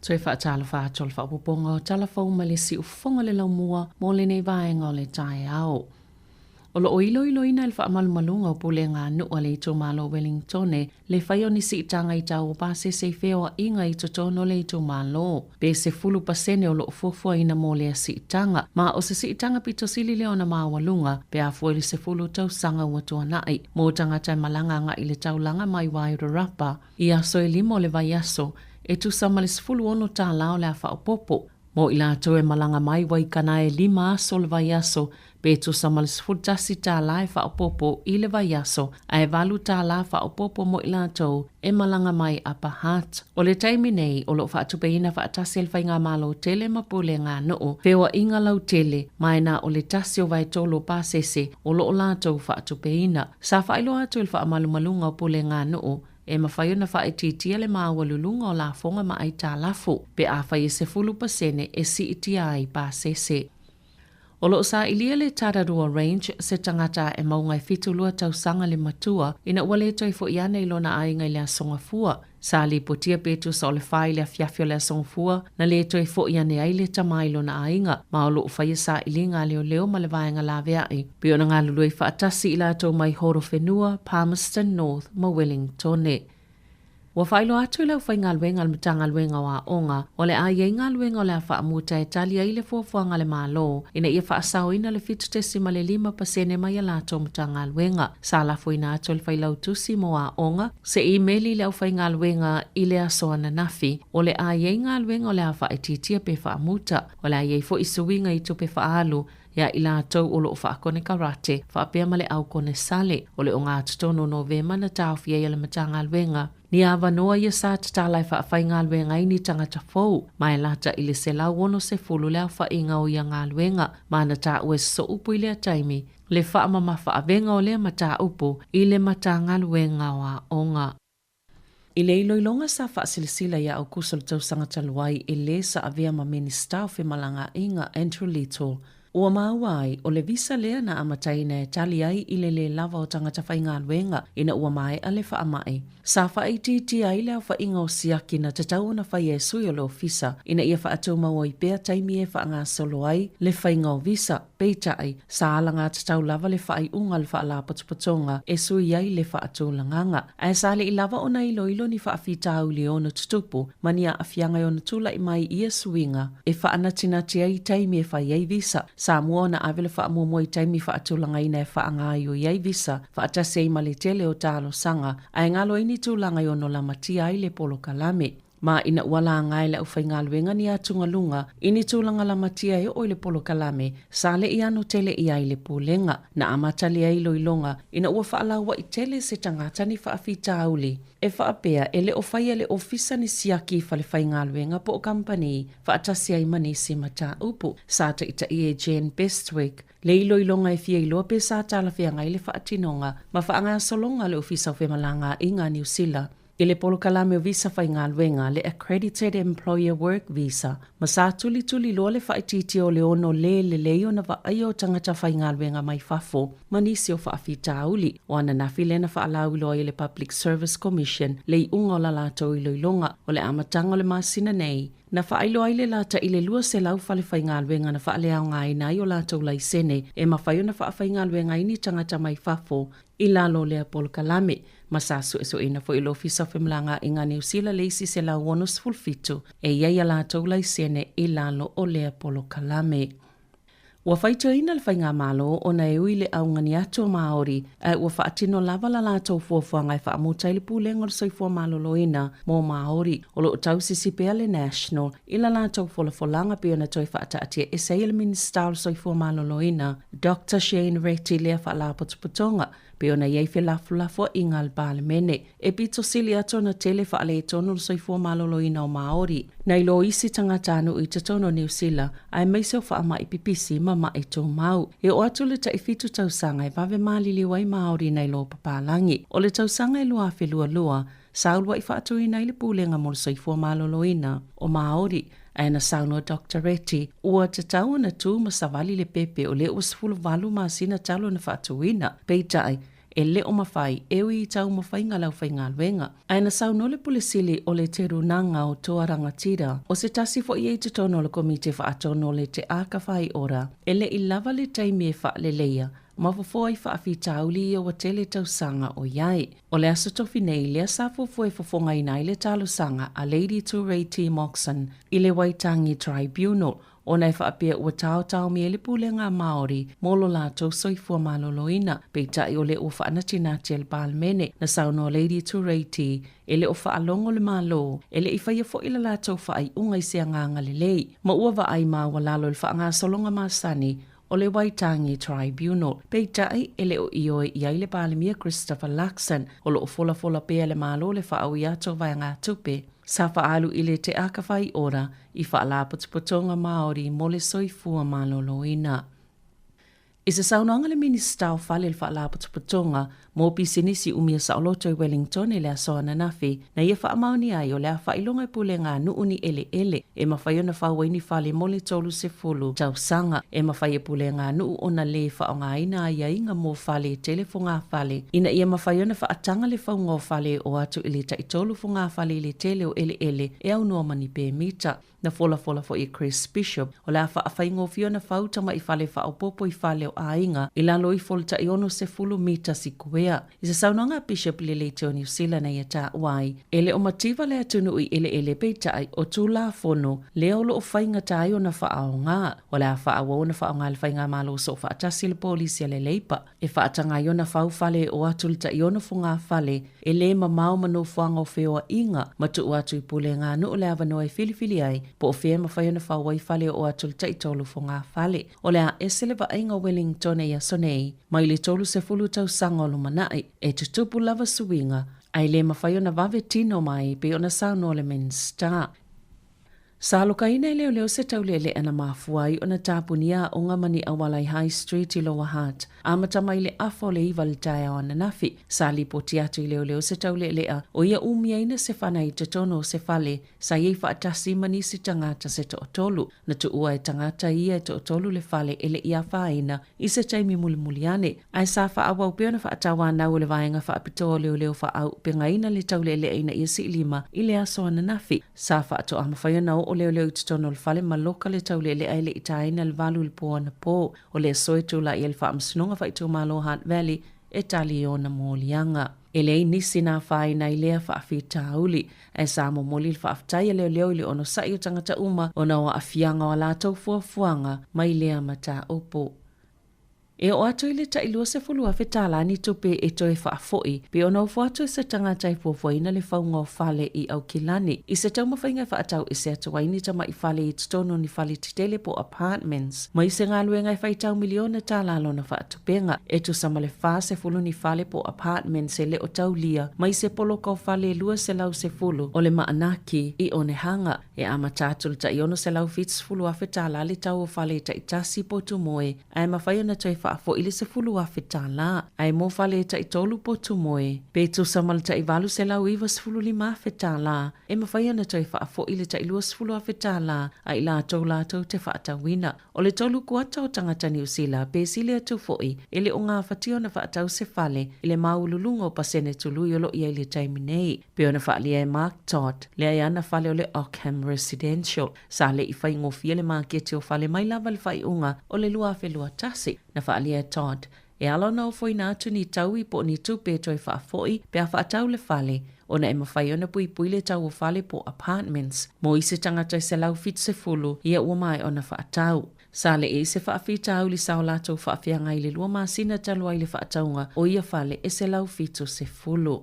Toe faatalofa atu o le faaopoopoga o tala fou mai le siufofoga o le laumua mo lenei vaega o le taeao. O lo o iloiloina e le faamalumaluga o pulega a nuu a le itumalo o Wellingtone le faia o ni siitaga i tau o pasese i feoaiga i totonu o le itumalo. Pe 10% o lo o fuafuaina mo lea siitaga, ma o se siitaga pito sili lea ona maualuga pe a fua i le 10 tausaga ua tuanai. Mo tagata e malaga agai i le taulaga mai Wairarapa i aso e 5 o le vaiaso, e tusa ma le $16 o le a faaopoopo. Mo i latou e malaga mai Waikanae e 5 aso o le vaiaso, pe tusa ma le $11 e faaopoopo i le vaiaso, ae $8 faaopoopo mo i latou e malaga mai Upper Hutt. O le taimi nei, o lo o faatupeina faatasi e le Faigamalo tele ma Pulega a Nuu feoaiga lautele, ma e na o le 1/3 o pasese o lo o latou faatupeina. Sa faailoa atu i le faamalumaluga o Pulega a Nuu, e mafai ona faaitiitia le maualuluga o lafoga ma aitalafu pe afai e 10% e siitia ai pasese. O lo o sailia le Tararua Range se tagata e mauga e 72 tausaga le matua ina ua le toe foi ane i lona aiga i le Aso Gafua. Sa lipotia pe tusa o le 4 i le afiafi o le Aso Gafua na le toe foi ane ai le tama i lona aiga, ma o lo o faia sailiga a leoleo ma le vaega laveai pei ona galulue faatasi i latou mai Horowhenua, Palmerston North ma Wellingtone. Ua faailoa atu i le aufaigaluega a le Matagaluega o Aoga, o le a i ai galuega o le a faamuta e tali ai le fuafuaga a le Malo ina ia faasaoina le 7.5% mai a latou Matagaluega. Sa lafoina atu e le Failautusi mo Aoga se imeli i le aufaigaluega i le aso ananafi, o le a i ai galuega o le a faaitiitia pe faamuta. O le a i ai foi suiga i tupe faaalu ia i latou o lo o faakonekarate faapea ma le au konesale. O le ogatotonu o Novema na taofia ai e le Matagaluega ni avanoa ia sa tatala e faafaigaluega ai ni tagata fou, ma e lata i le 160 le aofaiga o ia galuega, ma na taua e sosoupu i lea taimi le faamamafaavega o lea mataupu i le Matagaluega o Aoga. I le iloiloga sa faasilasila ia Aukuso le tausaga talu ai e lē sa avea ma Minisita o Femalagaaiga Andrew Little, ua maua ai o le visa lea na amataina e tali ai i le lē lava o tagata faigaluega ina ua maea le faamai. Sa faaitiitia ai le aofaiga o siaki na tatau ona faia e sui o le ofisa ina ia faatumau ai pea taimi e faagasolo ai le faiga o visa. Peitai, sa alagatatau lava le faaiuga a le Faalapotopotoga e sui ai le faatulagaga. Ae sa le i lava ona iloilo ni faafitauli e ono tutupu ma ni aafiaga e ono tulai mai i ia suiga e faanatinati ai i taimi e fai ai visa. Sa mua ona ave le faamuamua i taimi faatulagaina e faagaoioi ai visa faatasi ai ma le tele o talosaga ae galo ai ni tulaga e ono lamatia ai le polokalame. Ma ina ua laga e le aufaigaluega ni atugaluga i ni tulaga lamatia e oo i le polokalame, sa le i ano tele i ai le pulega. Na amata lea iloiloga ina ua faalaua'i tele se tagata ni faafitauli e faapea e le o faia e le ofisa ni siaki i falefaigaluega po o kamupani faatasi ai ma nisi mataupu. Sa taitaia e Jen Bestwick le iloiloga e fia iloa pe sa talafeagai le faatinoga ma faagasologa a le Ofisa o Femalagaaiga a Niu Sila i le polokalame o visa faigaluega, le Accredited Employer Work Visa, ma sa tulituliloa le faaitiitia o le ono lē lelei ona vaaia o tagata faigaluega mai fafo ma nisi o faafitauli. O ananafi lea na faalauiloa ai e le Public Service Commission le iuga o la latou iloiloga o le amataga o le masina nei, na faailoa ai le lata i le 200 falefaigaluega na faaleaogaina ai o latou laisene e mafai ona faafaigaluega ai ni tagata mai fafo i lalo o lea polokalame, ma sa suesueina foi e le Ofisa o Femalagaaiga a Niu Sila le isi 167 e i ai a latou laisene i lalo o lea polokalame. Ua faitioina le Faigamalo ona e ui i le augani atu o Māori, ae ua faatino lava la latou fuafuaga e faamuta ai le Pulega o le Soifua Maloloina mo Māori. O lo o tausisi pea le National i la latou folafolaga pei ona toe faataatia ese ai e le Minisita o le Soifua Maloloina, Doctor Shane Reti lea faalapotopotoga pei ona i ai felafolafoaiga a le Palemene. E pito sili atu ona tele faaletonu le soifua maloloina o Māori nai lo isi tagatanuu i totonu o Niu Sila, aemaise o faamai pipisi ma ma'i tumau. E oo atu le tai 7 tausaga e vave maliliu ai Māori nai lo papalagi. O le tausaga e 2022, sa ulua'i faatuina ai le Pulega mo le Soifua Maloloina o Māori, Ae na saunoa Doctor Reti, ua tatau ona tu ma savali le pepe o lea ua 18 masina talu ona faatuina. Peitai, e le o mafai e ui i taumafaiga a le aufaigaluega. Ae na saunoa le Pule Sili o le Te Runanga o Toa Rangatira, o se tasi foi e i totonu o le Komiti Faatonu o le Te Aka Whai Ora, e le i lava le taimi e faaleleia ma fofoa ai faafitauli ia ua tele tausaga o i ai. O le Aso Tofi nei lea sa fuafua e fofogaina ai le talosaga a Lady Turei T. Moxon i le Waitangi Tribunal ona e faapea ua taotaomia ai le Pulega a Māori mo lo latou soifua maloloina. Peitai o lea ua faanatinati e le Palemene, na saunoa Lady Tureiti e le o faalogo le Malo, e le i faia foi le latou faaiuga i se agaga lelei, ma ua vaai maualalo i le faagasologa masani o le Waitangi Tribunal. Peitai, e le o ioe i ai le Palemia Christopher Luxon, o lo o folafola pea e le Malo le faaui atu o vaegatupe sa faaalu i le Te Aka Whai Ora i Faalapotopotoga Māori mo le Soifua Maloloina. I se saunoaga le Minisita o Fale i le Faalapotopotoga mo Pisinisi Umia Saoloto i Wellington i le aso ananafi, na ia faamaonia ai o le a faailoga e pulega a nuu ni eleele e mafai ona fau ai ni fale mo le 30 tausaga. E mafai e pulega a nuu ona lē faaaogaina aiaiga mo fale e tele fogafale ina ia mafai ona faataga le fauga o fale e oo atu i le taitolu fogafale i le tele o eleele e aunoa ma ni pemita. Na folafola foi e Chris Bishop, o le a faafaigofie ona fau tama'i fale faaopoopo i fale o aiga i lalo ifo o le tai 60 mita sikuea. I se saunoaga a Bishop i le Leitio Niu Sila na ia taua ai, e le o mativa le atunuu i eleele peitai o Tulafono lea o lo o faigata ai ona faaaoga. O le a faaauau ona faaaoga e le Faigamalo Soofaatasi le Polisi a le Leipa e faataga ai ona fau fale e oo atu i le tai ono fogafale e lē mamao ma nofoaga o feoaʻiga ma tuu atu i pulega a nuu le avanoa e filifili ai po o fea e mafai ona fau ai fale e oo atu i le taitolu fogafale. O le a ese le vaaiga o Wellington i aso nei mai le 30 tausaga o lumanai e tutupu lava suiga ae le mafai ona vave tino mai pei ona saunoa le Minisita. Sa alokaina e leoleo se taulealea na mafua ai ona tapunia aoga ma ni auala i High Street i Lower Hutt. Amata mai le afa o le 9 i le taeao ananafi, sa lipoti atu i leoleo se taulealea o ia umiaina se fana i totonu o se fale sa i ai faatasi ma nisi tagata se toatolu. Na tuua e tagata ia e toatolu le fale e le i afaina i se taimi mulimuli ane, ae sa faaauau pea ona faatauanau e le Vaega Faapitoa o Leoleo Faaauupegaina le taulealea ina ia siilima i le aso ananafi. Sa faatoa mafai ona oo leoleo i totonu o le fale ma loka le taulealea e le i taina le 8 i le po anapo. O le aso e tulai ai le Faamasinoga Faaitumalo Hutt Valley e tali i ona moliaga. E leai nisi na afaina i lea faafitauli, ae sa momoli le faafetai a leoleo i le onosai o tagata uma ona o aafiaga o a latou fuafuaga mai lea mataupu. E oo atu i le tai $20,000 tālā ni tupe e toe faafoi pe ona ofo atu e se tagata e fuafuaina le fauga o fale i Aukilani i se taumafaiga e faatau ese atu ai ni tama'i fale i totonu o ni fale tetele po o apartments mai se galuega e faitau miliona tālā lona faatupega e tusa ma le 40 ni fale po o apartments e le o taulia mai se poloka o fale e 210 o le Maanaki i Onehanga. E amata atu le tai $670,000 tālā le tau o fale e taitasi potu moe ae mafai ona toe faafoi le $10,000 tālā. Ae mo fale e taitolu potu moe, pe tusa ma le tai $895,000 tālā, e mafai ona toe faafoi le tai $20,000 tālā a i latou latou te faatauina. O le tolu kuata o tagata Niu Sila pe sili atu foi e le o gafatia ona faatau se fale i le maualuluga o pasene tului o lo o i ai i le taimi nei. Pei ona faaalia e Mark Todd, lea e ana fale o le Ockham Residential. Sa le i faigofie le maketi o fale mai lava i le faaiuga o le 2021. Na faaalia e Todd, e ala ona ofoina atu ni taui po o ni tupe e toe faafoi pe a faatau le fale, ona e mafai ona puipui le tau o fale po o apartments mo isi tagata e 170 ia ua maea ona faatau. Sa le i se faafitauli sa o latou faafeagai i le 2 masina talu ai le faatauga o ia fale e 170.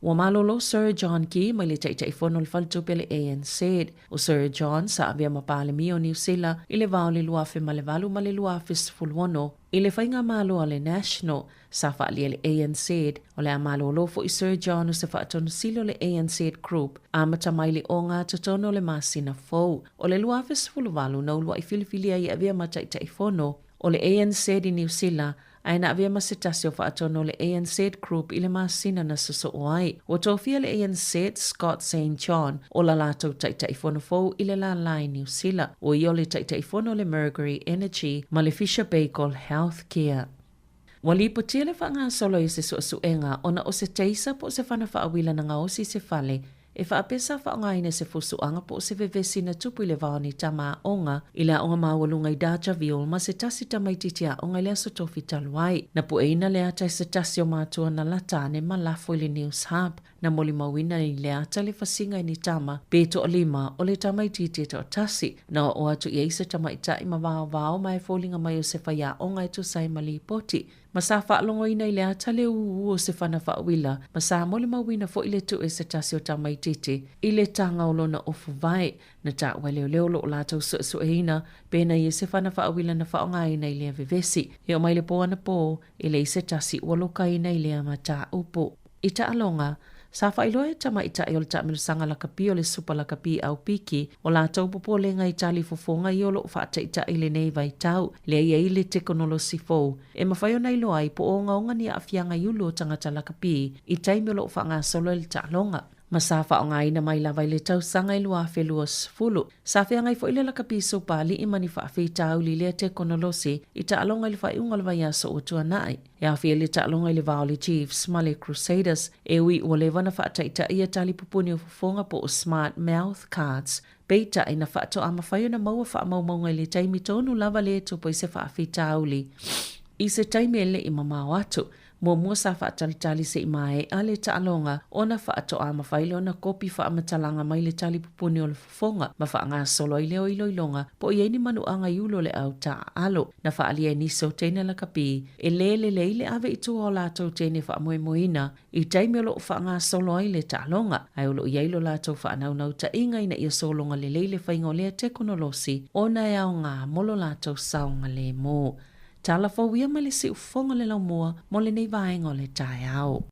Ua malolo Sir John Key mai le Taitaifono o le Faletupe a le ANZ. O Sir John sa avea ma Palemia o Niu Sila i le va o le 2008 ma le 2016. I le faigamalo a le National, sa faaalia e le ANZ, o le a malolo foi Sir John o se faatonusili o le ANZ Group, amata mai le ogatotonu o le masina fou o le 2018 na uluai filifili ai e avea ma Taitaifono o le ANZ i Niu Sila, ae na avea ma se tasi o faatonu o le ANZ Group i le masina na sosoo ai. Ua tofia le ANZ Scott St John o la latou Taitaifono fou i le lālā i Niu Sila, o ia o le Taitaifono o le Mercury Energy ma le Fisher Paykel Healthcare. Ua lipotia le faagasolo ai o se suesuega ona o se taser po o se fana faauila na gaosi i se fale e faapea sa faaaogaina i se fusuaga po o se vevesi na tupu i le vao o ni tama aoga i le aoga maualuga i Dargaville ma se tasi tamaitiiti aoga i le Aso Tofi talu ai. Na pueina le ata e se tasi o matua na lata ane ma lafo i le News Hub. Na molimauina i le ata le fasiga i ni tama pe toalima o le tamaitiiti e toatasi. Na oo atu i ai se tamaitai ma vaovao ma e foliga mai o se faiaoga e tusa ai ma lipoti. Ma sa faalogoina i le ata le ūū o se fana faauila, ma sa molimauina foi le tuu e se tasi o tamaitiiti i le taga o lona ofu vae. Na taua e leoleo lo latou suesueina pe na i ai se fana faauila na faaaogaina i lea vevesi. E oo mai le po anapō, e leai se tasi ua lokaina i lea mataupu. I taaloga, sa faailoa e tamaitai o le taamilosaga lakapi o le Supa Lakapi Aupiki o latou popolega i talifofoga ia o lo o faataitai i lenei vaitau, lea e i ai le tekonolosi fou e mafai ona iloa ai po o ogaoga ni aafiaga i ulu o tagata lakapi i taimi o lo o faagasolo ai le taaloga. Ma sa faaaogaina mai lava i le tausaga e 2020. Sa feagai foi le lakapi Supa Alii ma ni faafitauli i lea tekonolosi i taaloga i le faaiuga o le vaiaso ua tuanai. E aofia ai le taaloga i le va o le Chiefs ma le Crusaders, e ui ua leva ona faataitaia tali pupuni o fofoga po o smart mouth cards, peitai na faatoa mafai ona maua faamaumauga i le taimi tonu lava lea e tupu ai se faafitauli i se taimi e le i mamao atu. Muamua sa faatalitali se i maea le taaloga ona faatoa mafai lea ona kopi faamatalaga mai le tali pupuni o le fofoga ma faagasolo ai lea o iloiloga po o i ai ni manuaga i ulu o le au taaalo. Na faaalia e nisi o teine lakapi e le lelei le ave i tua o latou teine faamoemoeina i taimi o lo o faagasolo ai le taaloga, ae o lo o i ai lo latou faanaunautaiga ina ia sologa lelei le faiga o lea tekonolosi ona e aoga mo lo latou saogalemu. Tala fou ia mai le siufofoga o le laumua mo lenei vaega o le taeao.